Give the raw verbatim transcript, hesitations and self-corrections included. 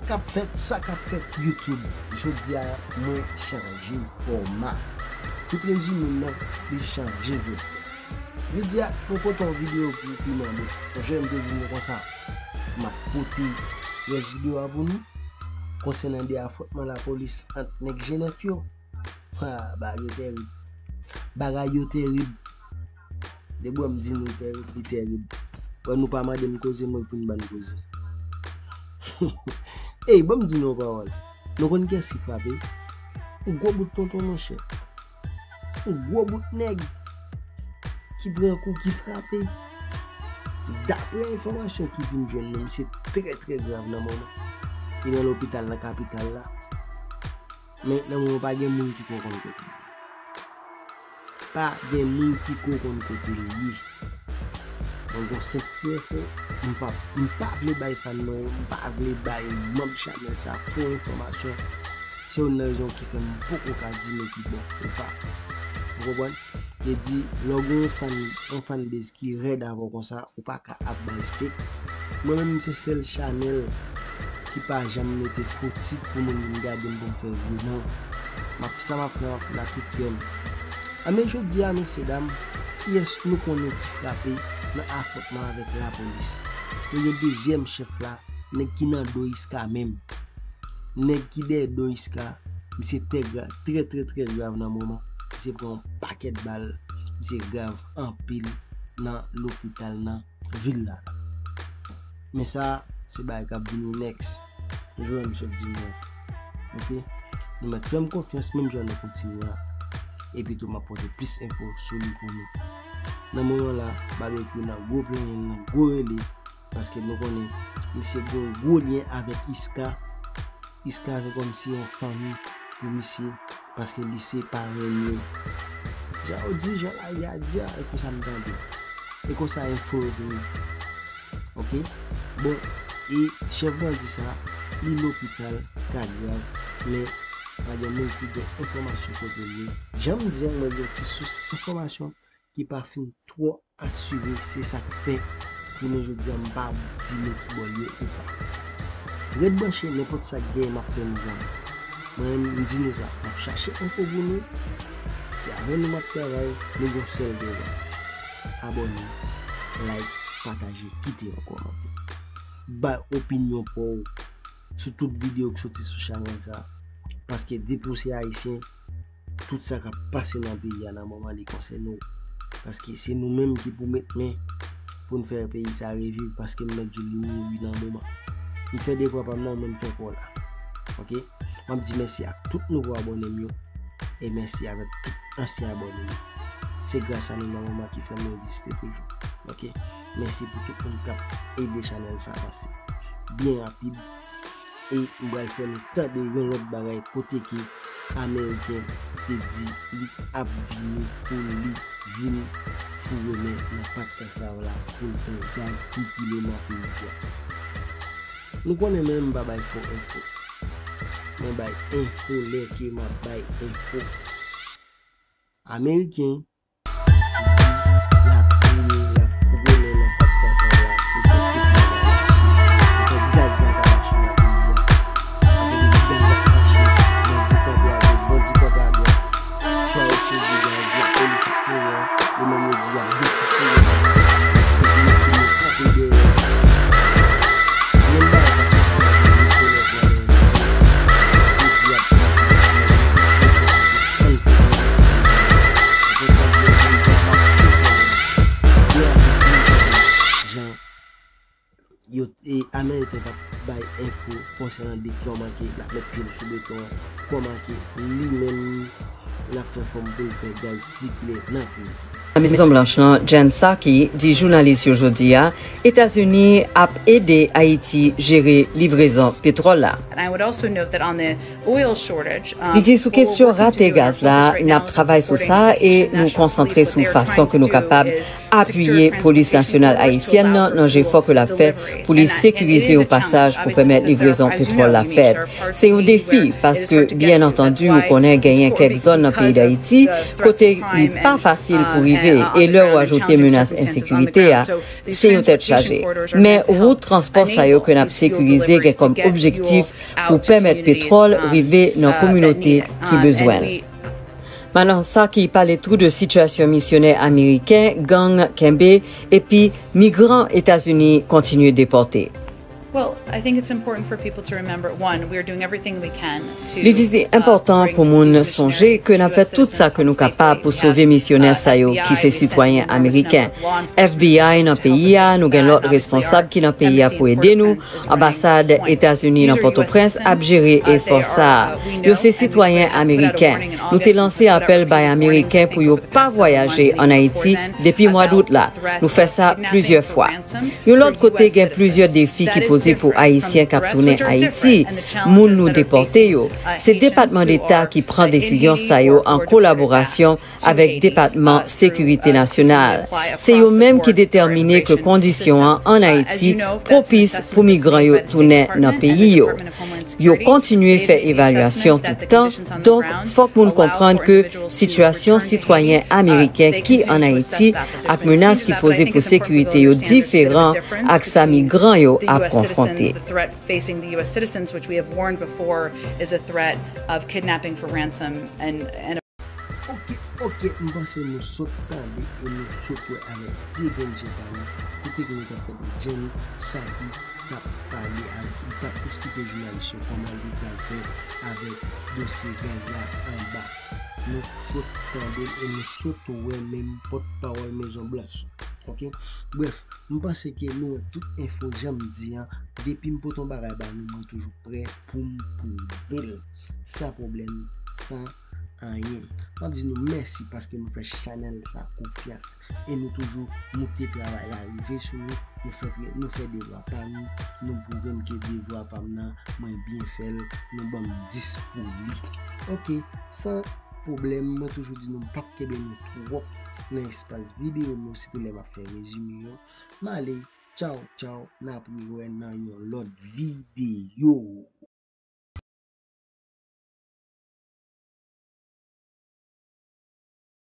k ap fèt, sa k ap fèt YouTube? Jodi a, mwen chanje fòma. Tout rezime m nan, li chanje jodi a. Jodi a, mwen pote yon videyo pou piman bout. Konsa m te di nou konsa, m ap pote rès videyo a pou nou. Konsènan de afwontman lapolis ant nèg G nèf yo. Ha, bagay yo terib. Bagay yo terib. Depi w wè m di nou terib, li terib. Wè nou pa mande m koze, mwen vin ban n koze. Ey, ban m di nou yon pawòl. Nou konn kiyès ki frape? Yon gwo bout tonton, monchè. Yon gwo bout nèg ki pran kou, ki frape. Daprè enfòmasyon ki vin jwenn nou, misye trè, trè grav nan moman. Li nan lopital nan kapital la. Men nan moman pa gen moun ki ko konn kote l. Pa gen moun ki ko konn kote l ye. Mwen gon senp ti enfo, m pa, m pa vle bay fan mwen yo, m pa vle bay manm chanèl sa fo enfòmasyon. Se youn nan rezon ki fè m poko ka di men ki bò ou pa. Ou konprann? Vle di, lè w gen yon fan, yon fanbase ki rèd avè w konsa, ou pa ka ap bay fake. Mwen menm, se sèl chanèl ki pa janm mete fo tit pou moun vin gade m pou m fè vye non. M ap, sa m ap fè, m ap fè l ak tout kè m. Anben, jodi a, mesye dam, kiyès nou konnen ki frape nan afwontman avèk lapolis? Nou gen dezyèm chèf la, nèg ki nan do Iska menm. Nèg ki dèyè do Iska, misye trè gra-, trè, trè, trè grav nan moman. Misye pran yon pakèt bal, misye grav anpil nan lopital nan vil la. Men sa, se bagay k ap vini next. Toujou menm sot di nou. Oke? Nou mèt fè m konfyans, menm jan nou kontinye a. Epi tou, m ap pote plis enfo sou li pou nou. Nan moman la, Babekyou nan gwo plenyen, nan gwo rele, paske nou konnen misye gen yon gwo lyen avèk Iska. Iska se kòmsi yon fanmi pou misye, paske li se parenn yo. Jan yo di, jan lavi a di a, e konsa m tande. E konsa enfo yo vini. Oke? Bon, e chèf bandi sa, li lopital, ka grav, men pa gen moun ki gen enfòmasyon kote l ye. Jan m di a, mwen gen yon ti sous enfòmasyon ki pa fin twò asire, se sa k fè jounen jodi a m pa di nou ki bò l ye ou pa. Ret branche, nenpòt sa k genyen m ap fè nou konnen. Mwen menm, m di nou sa, m ap chache enfo pou nou. Se avè nou m ap travay, nou gon sèl devwa. Abòne, like, pataje, kite yon kòmantè. Bay opinyon pa w sou tout videyo k soti sou chanèl sa. Paske depi w se ayisyen, tout sa k ap pase nan peyi a nan moman li konsène w. Paske se nou menm ki pou met men pou n fè peyi sa reviv, paske m mèt di w li mouri nan moman. M fè devwa pa m nan, men m fè pa w la. Oke? M ap di mèsi ak tout nouvo abòne m yo. E mèsi avèk tout ansyen abòne m yo. Se gras a nou nan moman ki fè nou egziste toujou. Oke? Mèsi pou tout moun k ap ede chanèl sa avanse. Byen rapid, e m pral fè nou tande yon lòt bagay kote ke Ameriken te di li ap vini pou li vin foure men nan pat esklav la pou l fè gaz sikile nan peyi a. Nou konnen menm m pa bay fo enfo. Mwen bay enfo lè ke m ap bay enfo. Ameriken di l ap vini, l ap foure men nan pat esklav la pou fè tout bagay mache, pou fè gaz la ka mache nan peyi a. Paske depi gaz ap mache, bandi kanpe a dwat, bandi kanpe a dwat. Swa yo sezi gaz, lapolis ap foure, yo menm yo di y ap desitire. Yo di yo kanpe dèyè. Menm bagay sa k ap pase nan Misyonè Flanmè yo. Yo di y ap desitire. Yo di y ap desitire. Jan yo, e, Ameriken t ap bay enfo konsènan de kòman ke l ap met pye l sou beton an, kòman ke li menm l ap fè fòm pou l fè gaz sikile nan peyi. Mezon Blanch lan, Jen Psaki, di jounalis yo jodi a, Etazini ap ede Ayiti jere livrezon petwòl la. And I would also note that on the oil shortage, um, Li di sou kesyon rate gaz la, n ap travay sou sa e nou konsantre sou fason ke nou kapab apiye Polis Nasyonal Ayisyèn nan nan jefò ke l ap fè pou li sekirize yon pasaj pou pèmèt livrezon petwòl la fèt. Se yon defi, paske, byen antandi, ou konnen genyen kèk zòn nan peyi Dayiti kote li pa fasil pou rive E lè w ajoute menas ensekirite a, se yon tèt chaje. Men wout transpò sa yo ke n ap sekirize gen kòm objektif pou pèmèt petwòl rive nan kominote ki bezwen l. Manan Psaki pale tou de sitiyasyon misyonè ameriken, gang kenbe, epi migran Etazini kontinye depòte. Li di li enpòtan pou moun sonje ke n ap fè tout sa ke nou kapab pou sove misyonè sa yo ki se sitwayen ameriken. F B I nan peyi a, nou gen lòt responsab ki nan peyi a pou ede nou. Anbasad Etazini nan Pòtoprens ap jere efò sa a. Yo se sitwayen ameriken. Nou te lanse apèl bay Ameriken pou yo pa vwayaje ann Ayiti depi mwa dout la. Nou fè sa plizyè fwa. Yon lòt kote, gen plizyè defi ki poze pou Ayisyen k ap tounen Ayiti, moun nou depòte yo. Se Depatman Deta ki pran desizyon sa yo an kolaborasyon avèk Depatman Sekirite Nasyonal. Se yo menm ki detèmine ke kondisyon an ann Ayiti pwopis pou migran yo tounen nan peyi yo. Yo kontinye fè evalyasyon tout tan, donk fòk moun konprann ke sitiyasyon sitwayen ameriken ki ann Ayiti ak menas ki poze pou sekirite yo diferan ak sa migran yo ap konfwonte. Facing the U S citizens, which we have warned before is a threat of kidnapping for ransom and, and Ok, ok, m panse nou sot tande e nou sot wè avèk de grenn je pa nou kote ke nou t ap tande Jen Psaki t ap pale avèk, li t ap eksplike jounalis yo kòman li t al fè avèk dosye gaz la anba. Nou sot tande l e nou sot wè menm pòtpawòl Mezon Blanch. Ok? Brèf, m panse ke nou wè tout enfo jan m di an. Depi m pote yon bagay ba nou, mwen toujou prè pou m pwouve l. San pwoblèm, san anyen. M ap di nou mèsi paske nou fè chanèl sa konfyans e nou toujou moute travay la rive sou nou. Nou fè, nou fè devwa pa nou, nou pwouve m ke devwa pa m nan, mwen byen fè l, nou ban m dis pou li. Ok, san pwoblèm, mwen toujou di nou m p ap kenbe nou twòp nan espas videyo nou, sitou lè m ap fè rezime yo. M ale, tchaw tchaw, n ap rewè nan yon lòt videyo.